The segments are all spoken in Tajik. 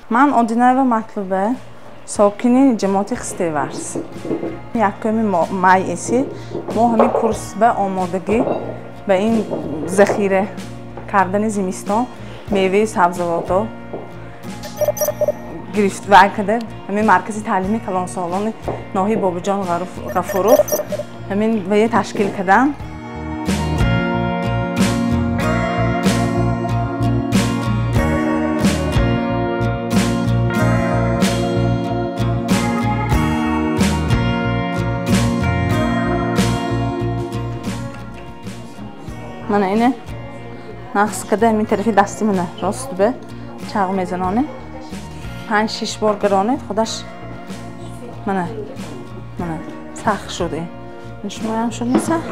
Ман Одинаева Матлуба, сокини ҷамоати Хистеварз. 1 май эси мо ҳамин курс ба омодагӣ ба ин захира кардани зимистон меваи сабзавото гирифт вай карда ҳамин маркази таълими калонсолони ноҳияи Бобоҷон Ғафуров ҳамин вае ташкил кардам. Мана ине нақс карда ҳамин тарафи дасти мана рост ба чағ мезаноне 5-6 бор гаронед, худаш мана мана сахт шуд. Ин шумоям шуд сахт.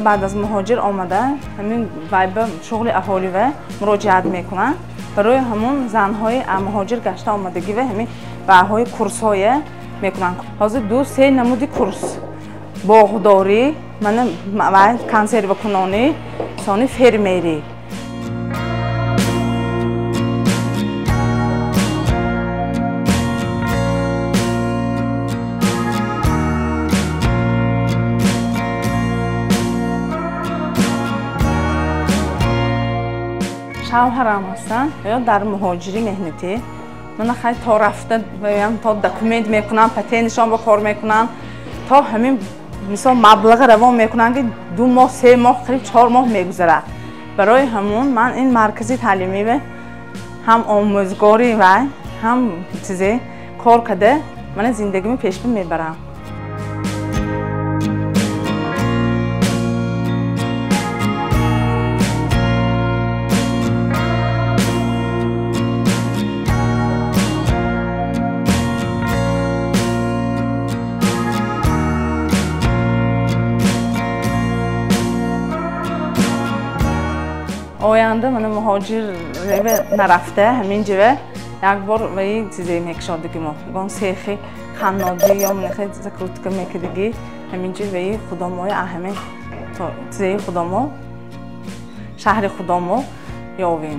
Баъд аз муҳоҷир омада ҳамин вайба шуғли аҳоливе муроҷиат мекунанд. Барои ҳамон занҳои муҳоҷир гашта омадагиве ҳамин вайҳои курсҳое мекунанд. Ҳозир 2-3 намуди курс: боғдорӣ, мана вай консервакунонӣ, сони фермерӣ. Шавҳарам ҳастанд, ё дар муҳоҷирӣ меҳнатӣ. Мана хай то рафта то документ мекунам, патентшон ба кор мекунам, то ҳамин мисол маблаға равон мекунам, ки 2 моҳ, 3 моҳ, қариб 4 моҳ мегузарад. Барои ҳамун ман ин маркази таълимӣ ҳам омӯзгорӣ ва ҳам чизе кор карда мана зиндагиро пеш мебарам. Оянда мана муҳоҷир нарафта ҳамин ҷиве як бор ваи чизе мекушодиги мо ягон сехи қаннодӣ ё мехе закрутка мекардиги ҳамин ҷи ваи худомои ҳамин чизеи худомо шаҳри худомо ёвем.